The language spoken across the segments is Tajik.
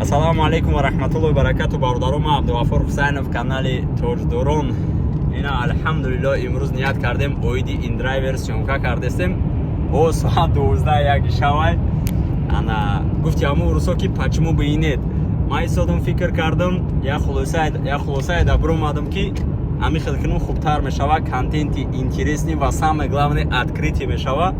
Ассалому алайкум ва раҳматуллоҳи баракату, бародарон. Ман Абдуғаффор Ҳусайнов, канали Тоҷдорон. Ина, алҳамдулилло, имрӯз ният кардем, оиди индрайвер съёмка кардестем. О соат 12 як шавай. Ана гуфти ҳамун рӯзҳо, ки почему бы и нет. Ман истодам, фикр кардам, як хулосае да биромадам, ки ҳамин хел кунем, хубтар мешава, контенти интересный ва, самое главное, открытие мешава.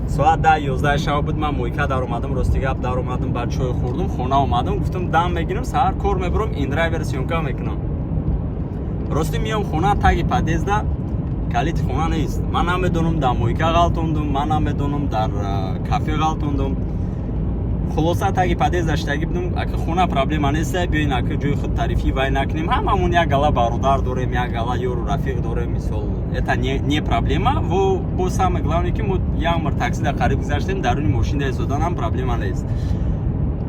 Соат 10, 11 шава буд, ман мойка даромадам, рости гап, даромадам, баъд чой хӯрдум, хона омадам, гуфтам, дам мегирам, саҳар кор мебурам, индрайвер съёмка мекунам. Ростӣ, миём хона, таги подъезда калити хона нест. Ман намедонам, дар мойка ғалтондум, ман намедонам, дар кафе ғалтондум. Хулоса, таги подъезда штаги будум. Ака, хона проблема нест, биёин, ака, ҷои худ тарифӣ вай накунем, ҳамамон як гала бародар дорем, як гала ёру рафиқ дорем, мисол, это не проблема. Во бо, самое главное, ки мо як мар таксида қариб гузаштем, даруни мошинда истоданам проблема нест.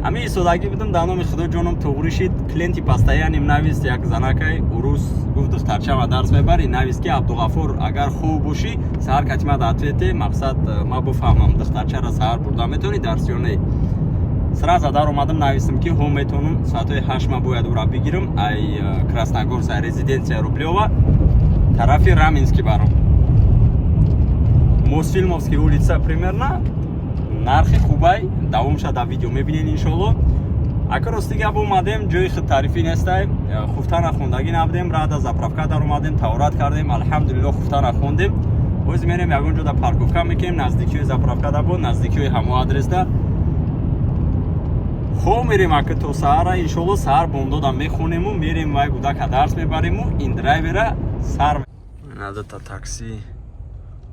Ҳамин истодагӣ будам, дар номи Худо, ҷоном туғрӣ шид. Клиенти постоянным навист, як занакай урус, гуфт: «Духтарчама дарс мебарӣ?» Навист, ки: «Абдуғаффор, агар хуб бошӣ, саҳар катима ответе, мақсад, ма буфаҳмам, духтарчара саҳар бурда метавонӣ дарс ё не?» Сразу дар омадам, навистам, ки ҳо, метавонам, соатҳои 8 ма бояд ура бигирам, ай Красногорск, ай резиденция Рублёва тарафи Раменский барам, Мосфильмовский улица примерно. Нархи хубай, давомша дар видео мебинед, иншолло. Ака, рости гап, омадем, ҷои худ тарифӣ нестай, хуфта нахондагӣ набудем, рада заправка даромадем, таҳорат кардем, алҳамдулилло, хуфта нахондем. Боз мерем, ягон ҷо да парковка мекунем, наздикиҳои заправка да, бо наздикиҳои ҳамо адресда хоб мерем, ака, то саҳара, иншолло. Саҳар бомдодам мехонему мерем, вай гудака дарс мебариму индрайвера сар надата. Такси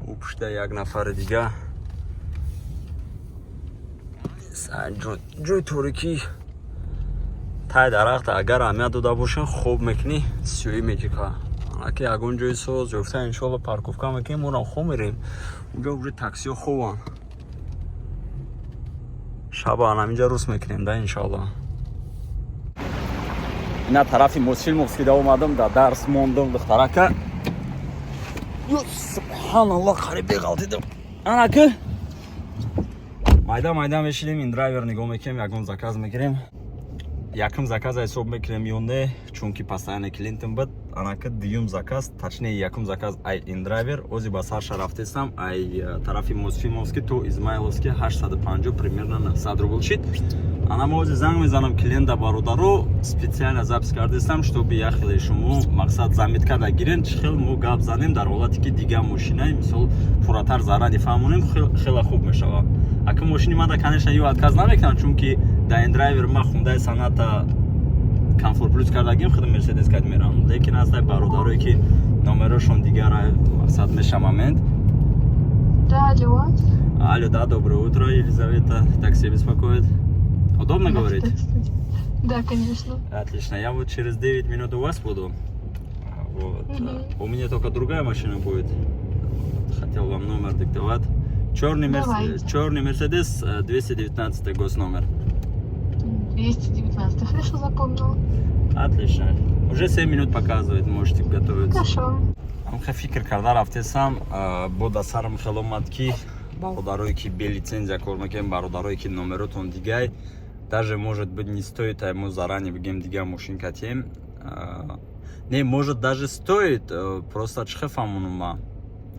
ӯ пушта, як нафари дига. Ҷои торикӣ, тай дарахт, агар аҳамият дода бошем, хоб мекунӣ, сиёҳӣ мечика. Аки ягон ҷои соз ёфта, иншолло, парковка мекунем, орам хоб мерем. Унҷо уже таксиҳо хобанд. Шаба ҳаминҷа рӯз мекунем да, иншолло. Ина тарафи Мосфильмовский да омадам, да дарс мондам духтарака. Ё субҳаналлоҳ, қариб беғалтидам. Анаки майда майда мешидем, ин драйвер нигоҳ мекунем, ягон заказ мегирем. Якум заказа ҳисоб мекунем ё не, чунки постоянный клиентам буд. Анаки дуюм заказ, точнее, якум заказ ай индрайвер. Ози ба сарша рафтестам, ай тарафи Мосфильмовский то Измайловский 850, примерно 900 рубл шид. Ана мо ози занг мезанам клиента, бародаро, специально запись кардестам, чтобы як хеле шумо, мақсад, заметка да гирен, чӣ хел мо гап занем дар ҳолате ки дигар мошинаи, мисол, пурратар заради фаҳмонем, хеле хуб мешавад. Ака, мошини мада, конечно, ё отказ намекунам, чунки дар индрайвер ма хундаи Соната комфорт плюс кардагим, худ Мерседес кад мерам, лекин ҳастай бародарое, ки номерошон дигар, мақсад, меша момент. Да, алло. Алло, да, доброе утро, Елизавета, такси беспокоит. Удобно говорить? Да, конечно. Отлично, я вот через 9 минут у вас буду. Вот. Мгм. У меня только другая машина будет. Хотел вам номер диктовать. Черный, Давайте. Черный Мерседес, 219 госномер. 219. Хорошо, запомнила. Отлично. Уже 7 минут показывает, можете готовиться. Хорошо. Ҳамха фикр карда рафтесам, бо да сарам хел омад, ки бародарое, ки бе лицензия кор мекунем, бародарое, ки номеротон дигай, даже, может быть, не стоит, ай мо заранее бигем, дигар мошин катем. Не, может, даже стоит, просто чӣ хел фаҳмонум ма?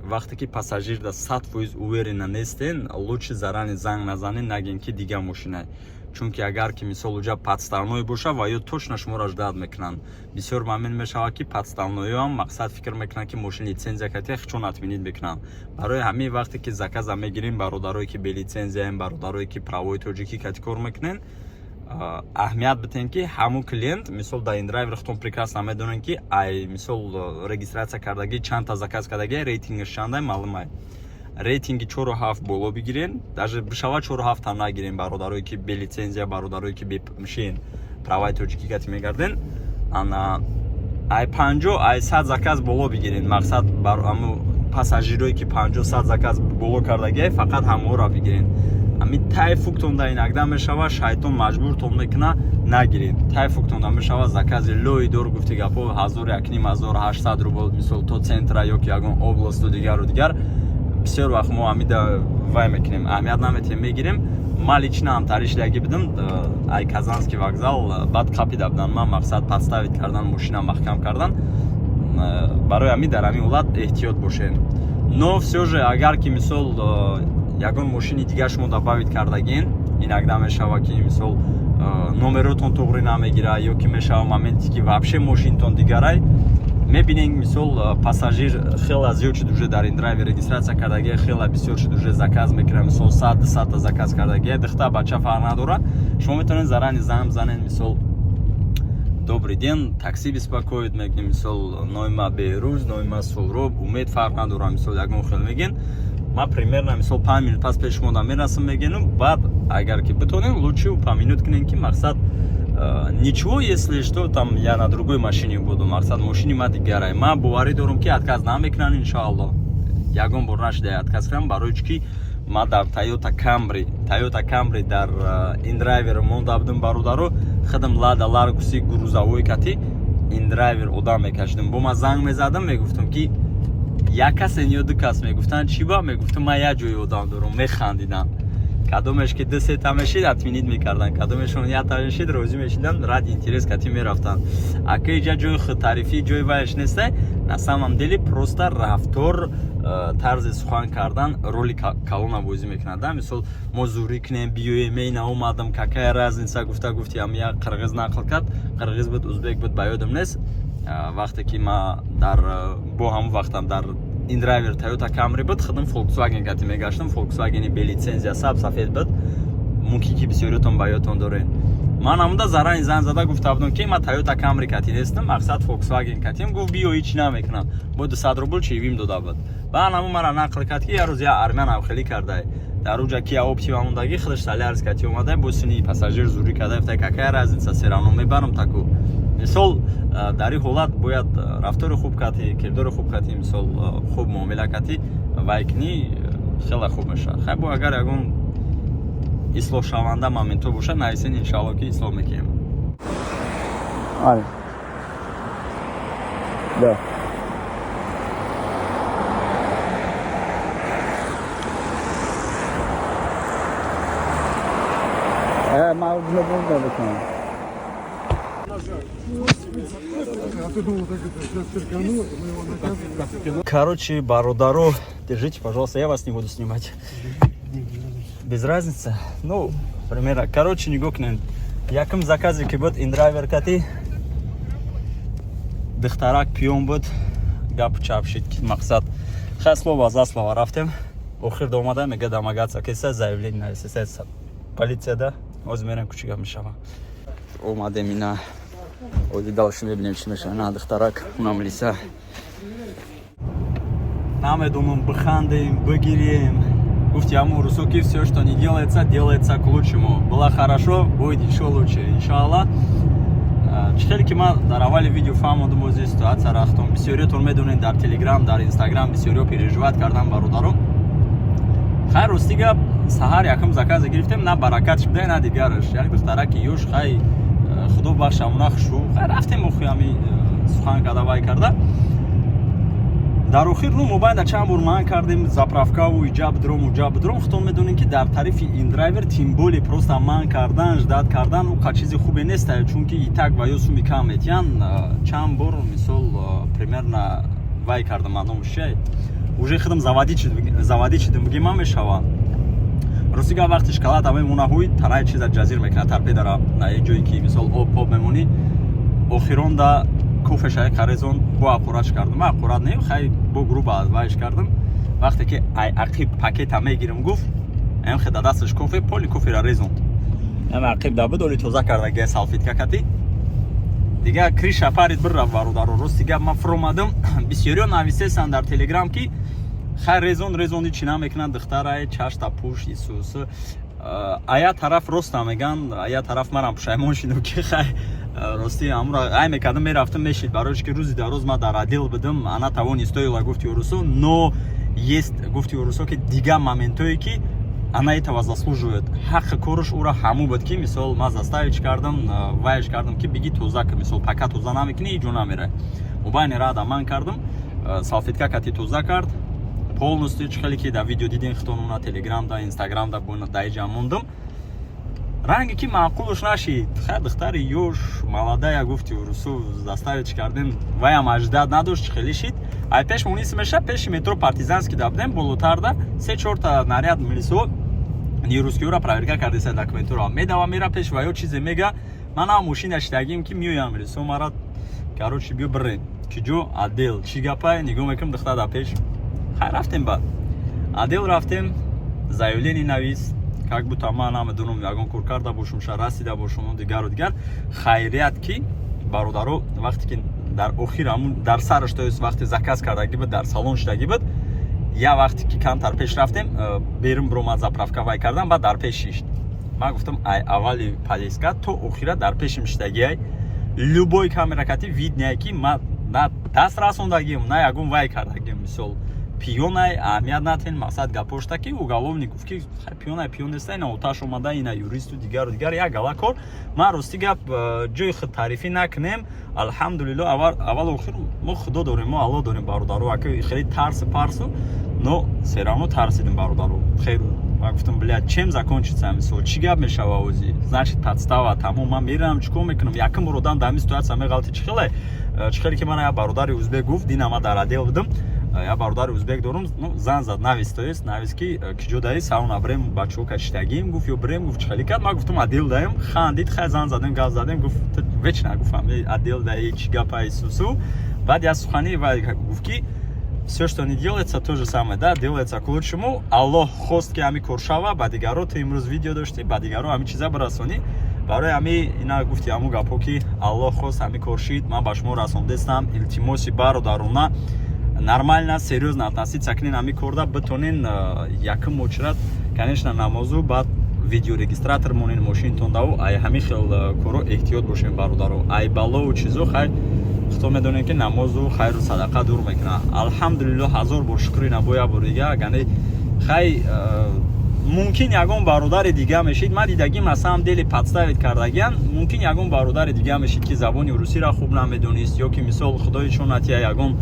Вақте ки пассажир да 100% уверена нестен, лучше заранее занг назанен, нагем, ки дигар мошина, чунки агар ки, мисол, уҷа подставной боша ва ё точно шуморо ждать мекунанд. Бисёр момент мешавад, ки подставноиам, мақсад, фикр мекунанд, ки мошин лицензия катия, чун отменить мекунанд. Барои ҳамин, вақте ки заказа мегирем, бародарое, ки бе лицензияем, бародарое, ки правои тоҷикӣ кати кор мекунен, аҳамият битем, ки ҳамун клиент, мисол, дар индрайвер худтон прекрасно медонем, ки ай, мисол, регистрация кардагӣ, чандта заказ кардагӣ, рейтингаш чандай, маълумай. Рейтинги 4,7 боло бигирен, даже бишава 4,7 ҳам нагирен, бародарое, ки бе лицензия, бародарое, ки бешин праваи тоҷикӣ кати мегарден. Ана ай 50, ай 100 заказ боло бигирен, мақсад, бар аму пассажирое, ки 50, 100 заказ боло кардагиай, фақат ҳаморо бигирен. Ами тай фуктонда иногда мешава, шайтон маҷбуртон мекуна, нагирен. Тай фуктонда мешава, закази лои дор, гуфти гапо, ҳазору якним, 1800 рубл, мисол, то центра ё ки ягон областу дигару дигар. Бисёр вақт мо ҳамида вай мекунем, аҳамият наметиҳем, мегирем. Ман лично ҳамтари шидаги будам, ай Казанский вокзал баъд қапида будан, ман мақсад подставить кардан, мошина маҳкам кардан. Барои ҳамин дар ҳамин ҳолат эҳтиёт бошед. Но всё же, агар ки, мисол, ягон мошини дигар шумо добавить кардагин, иногда мешава, ки, мисол, номеротон туғрӣ намегира, ё ки мешава моменте, ки вообще мошинтон дигарай мебинем. Мисол, пассажир хела зиёд шуд, уже дар индрайвер регистрация кардагия, хела бисёр шуд, уже заказ мекунад, мисол, 100, 200-та заказ кардагия, духта бача фарқ надорад. Шумо метавонед заранее занг бизанед, мисол: «Добрый день, такси беспокоит», мегӯем, мисол, «Номи Беҳрӯз, номи Суҳроб, Умед, фарқ надорад, мисол, ягон хел мегӯен: «Ман примерно, мисол, 5 минут пас пеши шумо мерасам», мегӯену баъд, агар ки битонем, лучше упомянуть кунем, ки мақсад, ничего, если что, там я на другой машине буду, мақсад, мошини ма дигарай. Ман боварӣ дорам, ки отказ намекунанд, иншоалло. Ягон бор нашуда отказ кунам, барои чӣ ки ман дар Toyota Camry дар индрайвер монда будам, бародаро. Худам Лада Ларгуси грузовой кати индрайвер одам мекашидам. Бо ман занг мезадам, мегуфтам, ки як касе ё ду кас, мегуфтанд: «Чӣ ба?» Мегуфтам: «Ман як ҷои одам дорам». Механдиданд. Кадомеш ки ду сета мешид, отменить мекарданд, кадомешон якта мешид, розӣ мешиданд, ради интерес кати мерафтанд. Ака, иҷа ҷои худтарифӣ, ҷои вайш нестай. На самом деле просто рафтор, тарзи сухан кардан роли калона бозӣ мекунад, да. Мисол, мо зурӣ кунем, биёем, эй, наомадам, какая разница, гуфта гуфти ам як қирғиз нақл кард, қирғиз буд, узбек буд, ба ёдам нест. Вақте ки ма дар бо ҳамон вақтам дар индрайвер Toyota Camry буд, худам Volkswagen кати мегаштам, Volkswagen бе лицензия, саб сафед буд, мумкин ки бисёриётон ба ёдтон доред. Ман ҳамуда заранее занг зада гуфта будам, ки ман Toyota Camry кати нестам, мақсад, Volkswagen катим. Гуфт: «Биё, ҳеч намекунам». Бо 200 рубл чаевые дода буд. Баъд ҳамун мара нақл кард, ки як рӯз як армян ҳамхелӣ кардай, дар уҷа Киа Оптима мондагӣ, худаш Солярис кати омада, бо сини пассажир зурӣ карда, гуфта: «Какая разница, всё равно мебарам таку». Мисол, дар ин ҳолат бояд рафтори хуб кати, кирдори хуб кати, мисол, хуб муомила кати вай кунӣ, хеле хуб мешавад. Хай, бо агар ягон ислоҳшаванда моментҳо бошад, нависен, иншоалло, ки ислоҳ мекунем. Ай. Да. Ман бикунам. А ты думал, так это сейчас циркану, мы его наказываем. Короче, бародаро, держите, пожалуйста, я вас не буду снимать. Без разницы. Ну, примерно. Короче, нигоҳ кунед. Якум заказе ки буд индрайвер кати, духтарак пиён буд, гапу чап шид, ки мақсад, хай, слово за слово рафтем. Охир омада мега, домогаться кеса, заявление нависеса полицияда. Ҳозир мерем, кучи гап мешава. Омадем ина. Ози дальше мебинем, чӣ мешава. На духтарак, унам лиса. Намедонам, бихандем, бигирем. Гуфти ҳамун русо, ки все, что не делается, делается к лучшему. Было хорошо, будет еще лучше, иншаллах. Чӣ хеле ки ман дар аввали видео фаҳмодум, ози ситуация рафтом. Бисёриётон медонед, дар Телеграм, дар Инстаграм бисёриё переживать кардан, бародаро. Хайр, рости гап, саҳар якум заказе гирифтем, на баракатш буда, на дигараш. Як духтараки ёш, хай, худо бахша, уна хушу. Хай, рафтем, охи ҳами сухан карда, вай карда. Дар охир, ну, мобайнда чанд бор манъ кардем, заправкаву иҷа бидром, уҷа бидром. Худтон медонем, ки дар тарифи индрайвер, тем более, просто манъ кардан, ждать кардан уқа чизи хубе нест, чунки и так ва ё суми кам метиҳан. Чанд бор, мисол, примерно вай кардам, маномш чай, уже худам заводить шидем, бигем, ман мешава. Рости гап, вақти шоколад мемона, ҳуй танаи чиза ҷазир мекунад, торпедара на ҷое ки, мисол, об поб мемонӣ. Охиронда кофешаи қарезон бо аққураш кардам. Ман аққурат не, хай, бо грубо вайш кардам. Вақте ки ай ақиб пакета мегирам гуфт, эм хе да дасташ кофе, поли кофера резонд. Эм ақиб да буд, оли тоза карда ге салфетка кати. Дига крыша парид, биррафт, бародаро. Рости гап, ман фуромадам. Бисёриё нависесан дар Телеграм, ки хай, резон, резони, чӣ намекунад, духтарай чашта пӯш, исус. Ая тараф роста меган, ая тараф марам пушаймон шидам, ки хай, рости, амура ай мекардам, мерафтам, мешид, барои ки рӯзи дароз ман дар отдел будам. Она того не стоила, гуфти урусо. Но есть, гуфти урусо, ки дига моментое, ки она этого заслуживает. Ҳаққи корш ура ҳаму буд, ки, мисол, ман заставить кардам, вайш кардам, ки биги тоза ки, мисол, пока тоза намекунӣ, иҷо намерай. Мобайни рада ман кардам, салфетка кати тоза кард полностью. Чӣ хеле ки дар видео дидем худтон, уна Телеграм да, Инстаграм да, да иҷа мондам. Ранге ки маъқулш нашид. Хай, духтари ёш, молодая, гуфти урусу, заставить кардем, ваям аждад надошт, чӣ хеле шид. Ай пеш мунис меша, пеши метро Партизанский да будем, болотарда се чорта наряд милисо нерусскиёра проверка кардеса, документуро медава, мера пеш ва ё чизе мега. Ман ҳам мошина шидагим, ки меоям, милисо мара, короче, биё бирем ки ҷо отдел, чӣ гапай. Нигоҳ мекунам, духтар дар пеш. Хай, рафтем баъд отдел, рафтем, заявление навис, как будто ман намедонам, ягон кор карда бошум, ша расида бошум, дигару дигар. Хайрият ки, бародаро, вақте ки дар охир ҳамун дар сараш, то есть вақте заказ кардагӣ буд, дар салон шидагӣ буд, я вақте ки камтар пеш рафтем, берун биромад, заправка вай кардам, баъд дар пеш шишт. Ман гуфтам, ай аввали поездка то охира дар пешим шидагиай, любой камера кати видно, ки ма на даст расондагим, на ягон вай кардагим. Мисол, пьяный, аҳамият натен, мақсад гапошта ки уголовник гуфт, ки пьяный пьян неста, ина оташ омада, ина юристу, дигару дигар, як гала кор. Ман, рости гап, ҷои худ таърифӣ накунем. Алҳамдулилло, аввал охир мо Худо дорем, мо Алло дорем, бародаро. Ака, хеле тарсу парсу, но всё равно тарсидем, бародаро. Хейр, ман гуфтам: «Блядь, чем закончится?» Мисол, чӣ гап мешава ози? Значит, подстава, тамом. Ман мерам, чӣ кор мекунам? Якум бор одам дар ҳамин ситуация меғалти. Чӣ хеле, чӣ хеле ки мана як бародари узбек гуфт, дина ма дар отдел будам, як бародари узбек дорум, ну, зан зад, навис, то есть навис, ки киҷо даи, сауна брем, бачаҳо кашидагим, гуфт, ё брем, гуфт, чӣ хеле кард. Ман гуфтам, отдел даем. Хандид. Хай, зан задем, гап задем, гуфт, вечно, гуфтам, отдел даи, чӣ гапай, сусу. Баъд як сухани вай гуфт, ки все, что не делается, то же самое, да, делается к лучшему. Аллоҳ хост, ки ҳами кор шава, ба дигаро ту имрӯз видео доштӣ, ба дигаро ҳами чиза бирасонӣ. Барои ҳами ина гуфти, ҳамун гапҳо, ки Аллоҳ хост, ҳами кор шид, ман ба шумо расондестам. Илтимоси бародарона, нормально, серьёзно относиться кунен ҳами корда, битонен якум мочират, конечно, намозу, баъд видеорегистратор монен мошинтон даву, ай ҳами хел коро эҳтиёт бошем, бародаро, ай балову чизо. Хай, худто медонем, ки намозу хайру садақа дур мекунад. Алҳамдулилло, ҳазор бор шукри набоя бор дига. Агане хай, мумкин ягон бародари дига мешид, ман дидагим, на самом деле подставить кардагиан. Мумкин ягон бародари дига мешид, ки забони русиро хуб намедонист, ё ки, мисол, худои чунатия, ягон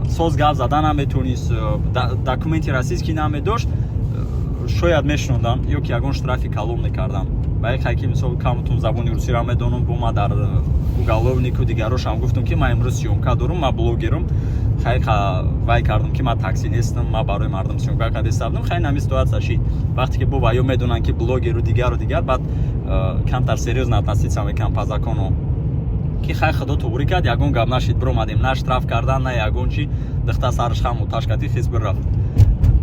соз гап зада наметонист, документи российский намедошт, шояд мешунондам ё ки ягон штрафи калон мекардам. Ба як ки, мисол, камутун забони русиро медонам, бо ма дар уголовнику дигарошам гуфтам, ки ман имрӯз съёмка дорум, ман блогерум. Хай, вай кардам, ки ман такси нестам, ман барои мардум съёмка карда будам. Хай, нами ситуация шид. Вақте ки бо ваё медонанд, ки блогеру, дигару дигар, баъд камтар серьёзно относиться мекунам по закону. Ки хай, Худо туғрӣ кард, ягон гап нашид, биромадем, на штраф кардан, на ягон чи. Духта сараш хам оташ кардӣ, хис бирафт.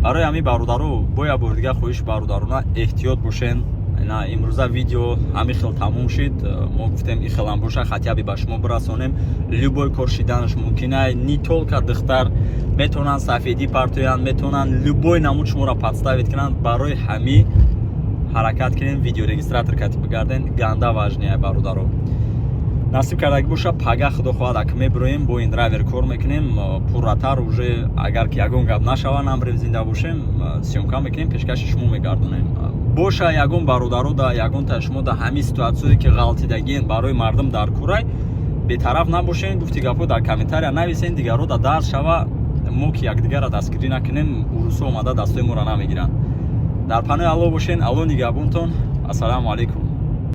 Барои ҳамин, бародаро, бо як бори дигар хоҳиши бародарона, эҳтиёт бошен. На, имрӯза видео ҳамин хел тамом шид. Мо гуфтем, ин хелам боша, хотя бы ба шумо бирасонем. Любой кор шиданаш мумкин, не только духтар, метавонанд сафедӣ партоянд, метавонанд любой намуд шуморо подставить кунанд. Барои ҳамин ҳаракат кунем, видеорегистратор кати бигарден, ганда важный, бародаро. Насиб кардаги боша, пага, Худо хоҳад, ака, мебироем, бо индрайвер кор мекунем пурратар уже. Агар ки ягон гап нашава, намрем, зинда бошем, съёмка мекунем, пешкаши шумо мегардонем. Боша, ягон бародаро да, ягонта шумо да ҳамин ситуатсияе ки ғалтидагиен, барои мардум дар курай, бетараф набошен. Гуфти гапҳо дар комментария нависен, дигаро да дарс шава. Мо ки якдигарро дастгирӣ накунем, урусо омада дастои моро намегиранд. Дар панои Алло бошен, Алло нигаҳбонтон. Ассалому алайкум.